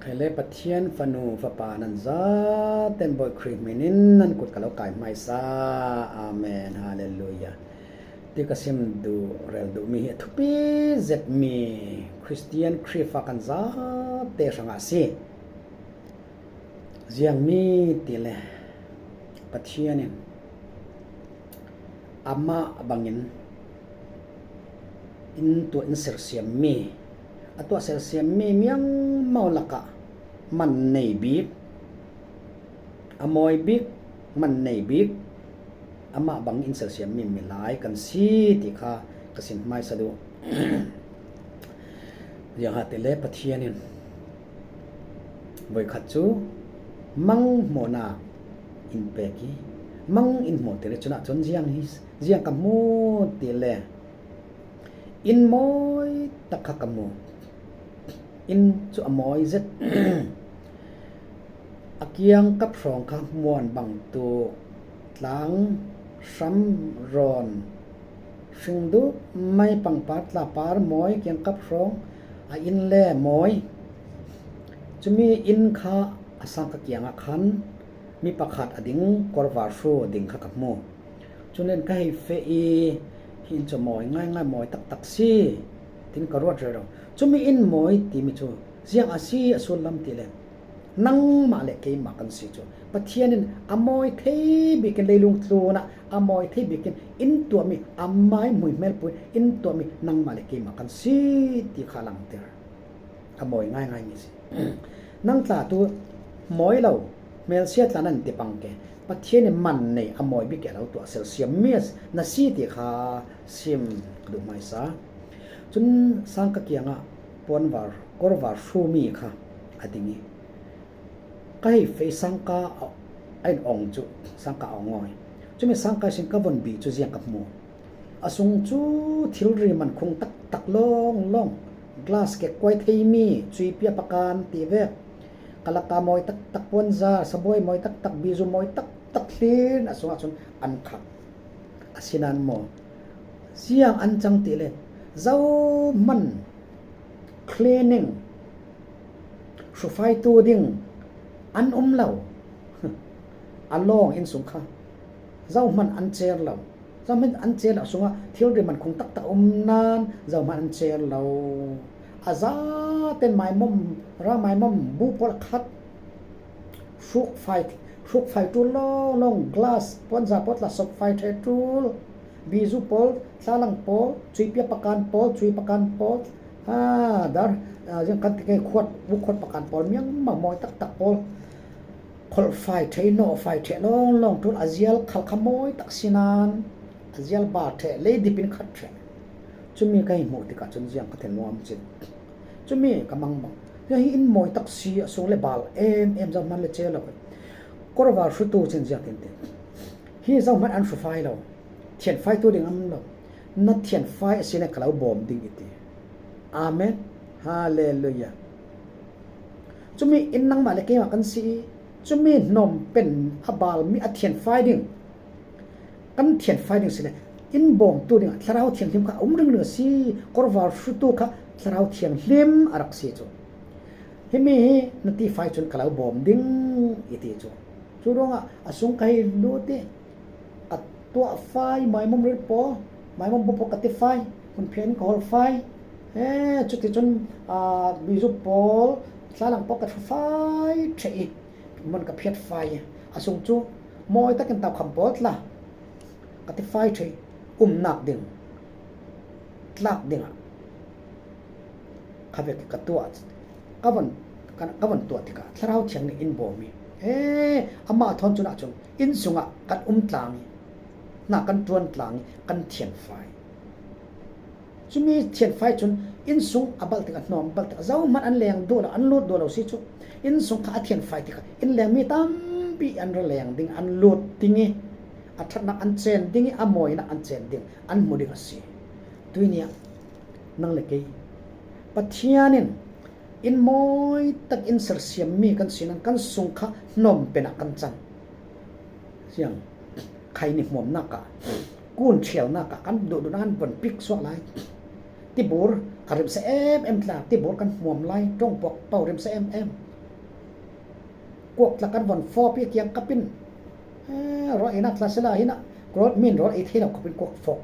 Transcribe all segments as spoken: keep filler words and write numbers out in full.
Hei le, Pathian fanu fapa nan zaten Bawi Khrih hminin nan kut ka lo kai hmaisa. Amen. Halleluia. Ti ka sim duh rel duh mi hi a thupi zet mi Khristian Khrihfa kan zate hrangah a si. Ziang mi ti le, Pathian in amah bangin in tuah in sersiam mi, a tuah sersiam mi miangmau lakah man nei bik, a mawi bik, man nei bik, amah bangin in sersiam mi milai kan si ti kha ka sim hmaisa duh. Ziang ha ti le, Pathian in voikhat cu mang hmuhnak in pek i, mang in hmuh ti le, cunah cun ziang hi, ziang ka hmu ti le, inn mawi tak kha ka hmu. Inn cu a mawi zet. A kiangkap hrawng kha muan bang tu tlang hram rawn hring duh mai, pangpar tlapar mawi, kiangkap hrawng, a inn le mawi. Cumi inn kha a sangka kiangah khan mi pakhat a ding, kawrvar hru a ding kha ka hmu. Cun len ka hei feh i, "Hi inn cu mawi ngaingai, mawi taktak si," tin ka ruat rero. Cumi inn mawi timi cu ziang a si a sullam ti le, nangmah le keimah kan si cu. Pathian in a mawi thei bikin, leilung tlunah a mawi thei bikin in tuahmi, a mai hmui hmelpui in tuahmi nangmah le keimah kan si ti kha a langter. A mawi ngaingai mi si. Nang tla tu mawi lo, hmelsia tla nan ti pang ke. Pathian in man nei, a mawi bik a lo tuah sersiam mi na si ti kha sim ka duh hmaisa. Cun sangka kiangah puanvar, kawrvar hru mi kha a ding i, ka hei feh i, sangka a in ong cu, sangka a ong ngawi. Cumi sangka sin ka von bi cu ziang ka hmu. A sung cu thilri man khung taktak lawnglawng, glass kekkuai theimi, cuipia pakan ti vek, kalaka mawi taktak, puanza sabuai mawi taktak, bizu mawi taktak thlin a sungah cun an khak. Asinan maw, ziang an cang ti le, zohman cleaning, hrufaitu ding an um lo. A lawng inn sung kha zohman an cer lo. Zohman an cer lo sungah thilri man khung taktak um nan zohman an cer lo. A zaten maimawm, ra maimawm bu pawl a khat, hrukfai, hrukfai ṭul lawnglawng, glass, puanza pawl tla sawpfai ṭhe ṭul, bizu pawl, thlalang pawl, cuipia pakan pawl, cui pakan pawl, a, dar, a, ziang kan ti nge, khuat, bu khuat pakan pawl, miangmah mawi taktak pawl, kholhfai ṭhe, nawhfai ṭhe lawnglawng ṭul, a zial khal kha mawi tak si nan, a zial bar ṭhe, lei dipin khat ṭhe. Cumi ka hei hmuh tikah cun ziang ka thil nuam cin. Cumi ka mangbang. Ziang hi inn mawi tak si, a sung le bal em em, zohman le cer lo. Kawrvar hrutu cin ziang tintin. Hi zohman an hrufai lo. Thianfaitu ding an um lo. Na thianfai a si le ka lo bawm ding i ti. Amen. Halleluia. Cumi inn nangmah le keimah kan si i, cumi hnawm pen a bal mi a thianfai ding, kan thianfai ding si le, inn bawmtu dingah Thlarau Thianghlim kha a um ringring a si. Kawrvar hrutu kha Thlarau Thianghlim a rak si cu. Himi hi na tifai cun ka lo bawm ding i ti cu. Cu ruangah a sung ka hei lut i, ka tuahfai, maimawm ril pawl, maimawm bu pawl ka tifai, hmunphiah in ka hawlfai. He, cuticun, aa, bizu pawl, thlalang pawl ka hrufai ṭheh i, hmun ka phiatfai i, a sung cu mawi takin taukham pawl tla ka tifai ṭheh i, umnak ding, tlak dingah khavek ka tuah, ka von, ka, ka von tuah tikah Thlarau Thiang nih in bawm i, he, amah thawn cunah cun inn sungah kan um tlang i, hna kan ṭuan tlang i, kan thianfai. Cumi thianfai cun inn sung a balh tikah, hnawm balh tikah, zohman an leng duh lo, an lut duh lo si cu. Inn sung kha a thianfai tikah, inn lengmi tampi an ra leng ding, an lut ding i, a ṭhatnak an cen ding i, a mawinak an cen ding, an hmu ding a si. Tuini ah nang le kei, Pathian in inn mawi tak in sersiam mi kan si nan kan sung kha hnawm pen ah kan can. Siang, khai ni hmuamnak ah, kun ṭhialnak ah kan duhduhnak an von pik suak lai. Tibur a rimsa em em tla, tibur kan hmuam lai, ṭongpuak paoh rimsa em em. Kuak tla kan von fawp hi a kiang kapin. Eh, rawl einak tla sila hi na. Rawl min rawl ei thei lo kapin kuak fawp.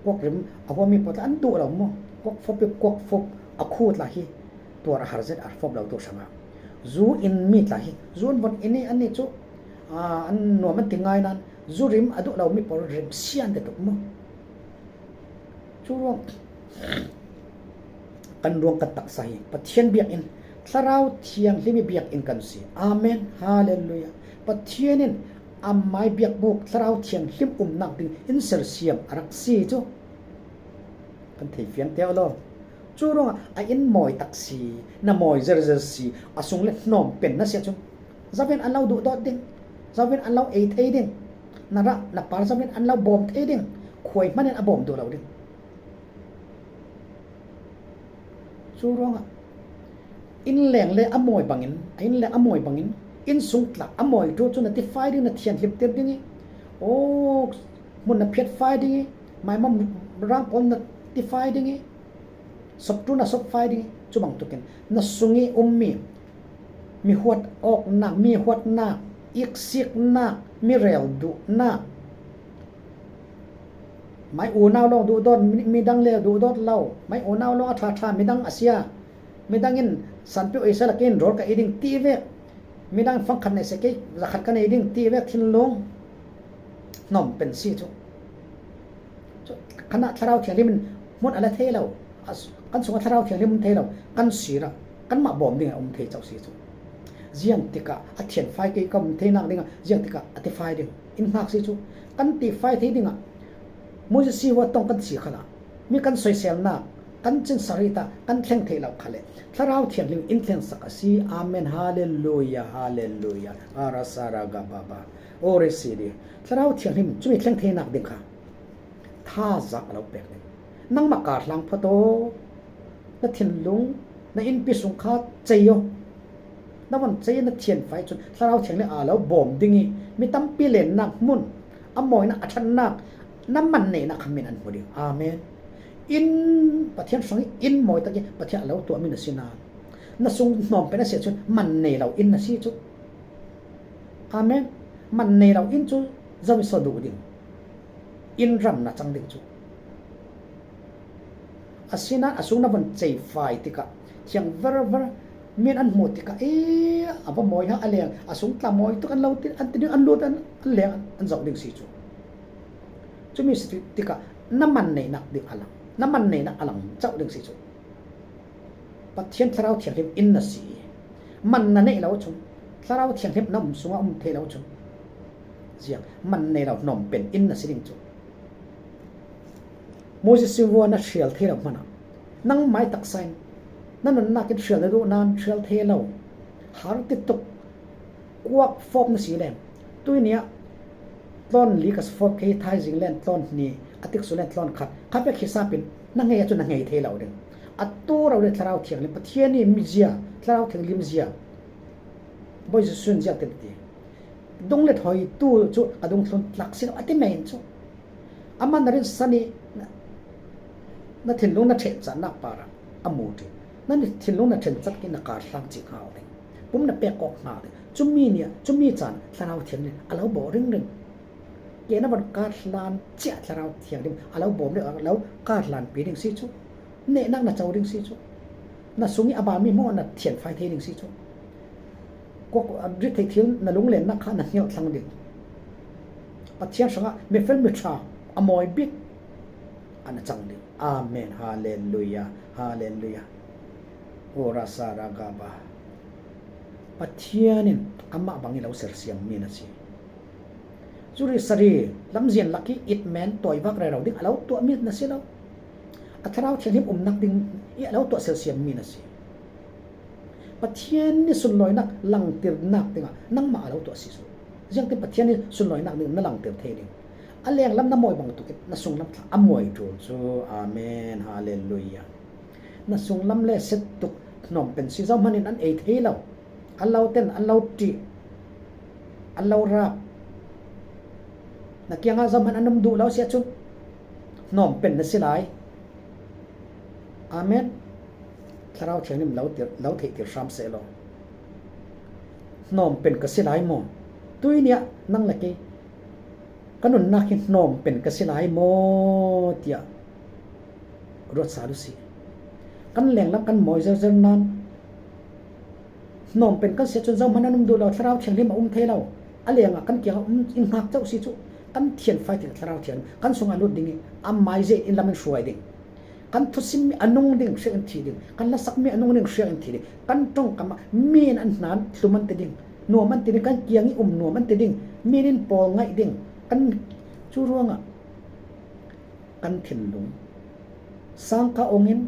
Kuak rim a huam mi pawl tla an duh lo maw. Kuak fawp hi kuak fawp a khu tla hi. Tuar a har zet a fawp lo tu hrangah. Zu in mi tla hi. Zu an von in hi an ni chu. Ah, an nuam an ti ngai nan. Zu rim a duh lo mi pawl rim sian te tuk maw. Cu ruang kan ruang kan taksa hi Pathian biakinn, Thlarau Thianghlim i biakinn kan si. Amen. Halleluia. Pathian in amai biakbuk Thlarau Thianghlim umnak ding in sersiam a rak si cu kan thei fian teo lo. Cu ruangah a inn mawi tak si, na mawi zerzer si, a sung le hnawm pen na si ahcun, zoin an lo duhdawt ding, zoin an lo ei thei ding, na rah na par zoin an lo bawm thei ding, khuai hmanh in a bawm duh lo ding. Cu ruangah inn leng le a mawi bangin, a inn le a mawi bangin, inn sung tlak a mawi tu cu na tifai ding, na thianhlimtir ding i, aw, hmun na phiat fai ding i, maimam rang pawl na tifai ding i, soptu na sopfai ding i, cu bangtukin na sung i ummi mi huat awknak, mi huatnak, iksiknak, mi rel duhnak, mai unau lawng duhdawt, mi, midang le duhdawt lo, mai unau lawng a ṭhaṭha midang a sia, midang in sanpi uisa lakin rawl ka ei ding ti vek, midang in fangkhat nei seh kei zakhat ka nei ding ti vek thinlung hnawm pen si cu. Cu, kanah Thlarau Thianghlim in hmun a la thei lo, a s-, kan sungah Thlarau Thianghlim um thei lo, kan sira kanmah bawm dingah um thei co si cu. Ziang tikah a thianfai kei ka um theinak dingah ziang tikah a tifai ding in hngak si cu. Kan tifai thei dingah Moses si hua tong kan si khalah mi kan soiselnak kan cin sarita kan thleng thei lo khale Thlarau Thianghlim in thlengsak a si. Amen. Halleluia, halleluia. Arasara gababa. Ore si di. Thlarau Thianghlim cumi thleng theinak ding kha thazak a lo pek ding. Nangmah kar hlang phawt aw, na thinlung, na innpi sung kha cei aw. Na von cei na thianfai cun Thlarau Thianghlim a lo bawm ding i mi tampi lennak hmun a mawinak a ṭhatnak na man neihnak kha min an hmu ding. Amen. Inn Pathian hrang i inn mawi tak i Pathian a lo tuahmi na si nain na sung hnawm pen a si ahcun man nei lo inn na si cu. Amen. Man nei lo inn cu zo i so duh ding. Inn ram na cang ding cu. Asinain a sung na von ceifai tikah thiang verver min an hmuh tikah, "Ee, a va mawi ha, a leng, a sung tla mawi tuk an lo ti, an ti ding, an lut an, an leng an zoh ding si cu." Cumi si tikah na man neihnak ding a lang, na man neihnak a lang zoh ding si cu. Pathian Thlarau Thianghlim in na si i man na neih lo cun, Thlarau Thianghlim na um sungah um thei lo cun, ziang man nei lo hnawm pen in na si ding cu. Moses in vua na hrial thei lo hmanah nangmai taksa in na nunnak in hrial na duh nain hrial thei lo, har ti tuk kuak fawp na si len, tuini ah tlawn li ka fawp khi thaizing len tlawn hni a tiksu len tlawn khat kha pek hi sapin na ngei ahcun na ngei thei lo ding. A tu rau le Thlarau Thianghlim Pathian i mizia, Thlarau Thianghlim zia, Bawi Jesuh in ziangtin a ti. Dunglet hoi tu cu ka dungthlun tlak si lo a ti men cu. Amah na rinsan i na, na thinlung na ṭhencannak parah a mu ṭi. Na thinlung na ṭhencat khi na kar hlang cih hnga ding. Pum na pek awk hnga ding. Cumi nih, cumi caan Thlarau Thianghlim a lo bawh ringring. Ke na van kar hlan ciah Thlarau Thianghlim a lo bawm ding, a lo kar hlanpi ding si cu. Nehnak na co ding si cu. Na sung i a balmi hmuah na thianfai thei ding si cu. Kua, kua, rittheih thil na lunglennak kha na hngilh thlang ding. Pathian hrangah mifel miṭha a mawi bik a na cang ding. Amen. Halleluia. Halleluia. Ora sara gaba. Pathian in amah bang i lo sersiammi na si. Cu ri sari lamzian lak i itmen tawivak rero ding a lo tuahmi na si lo. A Thlarau Thianghlim umnak ding i a lo tuah sersiammi na si. Pathian nih sunlawinak langtirnak dingah nangmah a lo tuah si cu. Ziangtin Pathian nih sunlawinak ding na langtir thei ding. A lenglam na mawi bang tukin na sunglam thla a mawi ṭul cu. Amen. Halleluia. Na sunglam le set tuk hnawm pen si zohman in an ei thei lo. An lo ten, an lo ṭih, an lo rap. Na kiangah zohman an um duh lo si ahcun hnawm pen na si lai. Amen. Thlarau Thianghlim lo tir, lo theihtir hram seh law. Hnawm pen ka si lai maw? Tui nia nang le kei ka nunnak hi hnawm pen ka si lai maw tiah ruat sal uh si. Kan lenglam kan mawi zerzer nan hnawm pen kan si ahcun zohman an um duh lo, Thlarau Thianghlim a um thei lo. A lengah kan kiangah um in hngak ceuh si cu kan thianfai tikah Thlarau Thianghlim kan sungah a lut ding i a mai zei in lam in hruai ding. Kan thusimmi a nung ding hriak in thi ding, kan hlasakmi a nung ding hriak in thi ding, kan ṭongkam ah mi in an hna hlum an ti ding, nuam an ti ding, kan kiang i um nuam an ti ding, mi in pawl ngaih ding, kan cu ruangah kan thinlung sangka ong in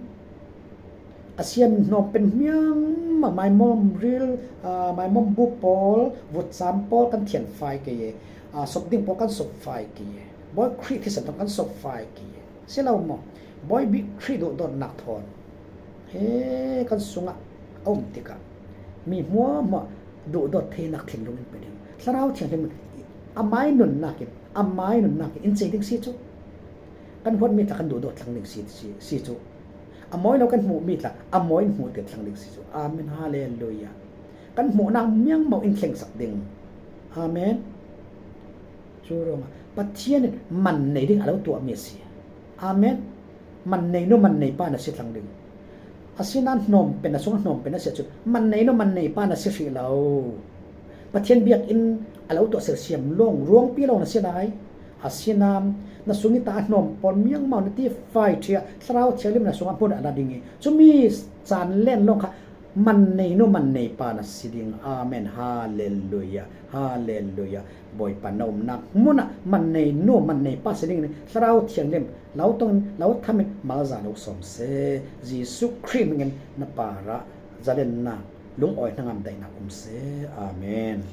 a siam hnawm pen hmiang mah maimawm ril, aa, maimawm bu pawl, vutcam pawl kan thianfai kei e, aa, sop ding pawl kan sopfai kei e, Bawi Khrih thisen thawn kan sopfai kei e. Si lo maw? Bawi bik Khrih duhdawtnak thawn he kan sungah a um tikah mi hmuahhmuah duhdawt theinak thinlung in pe ding. Thlarau Thianghlim in a mai nunnak in, a mai nunnak in in cei ding si cu. Kan huatmi tla kan duhdawt thlang ding si, si, si cu. A mawi lo kan hmuhmi tla a mawi in hmuhtir thlang ding si cu. Amen. Halleluiah. Kan hmuhnak miangmau in thlengsak ding. Amen. Cu ruangah Pathian in man nei ding a lo tuahmi a si. Amen. Man nei nu, man nei pa na si thlang ding. Asinain hnawm pen, a sungah hnawm pen a si ahcun man nei nu, man nei pa na si hrih lo. Pathian biakinn a lo tuah sersiam lawng ruangpi lawng na si lai. Asinain na sung i ta a hnawm pawl miangmau na tifai ṭhiah, Thlarau Thianghlim na sungah hmun a la ding i cumi caan len lawng kha man nei nu, man nei pa na si ding. Amen. Halleluiah. Halleluiah. Bawipa na umnak hmun ah man nei nu, man nei pa si ding in Thlarau Thianghlim lo tong in, lo tham in, malza lo sawm seh. Jesuh Khrih hming in na parah zalennak, lungawi hnangam daihnak um seh. Amen.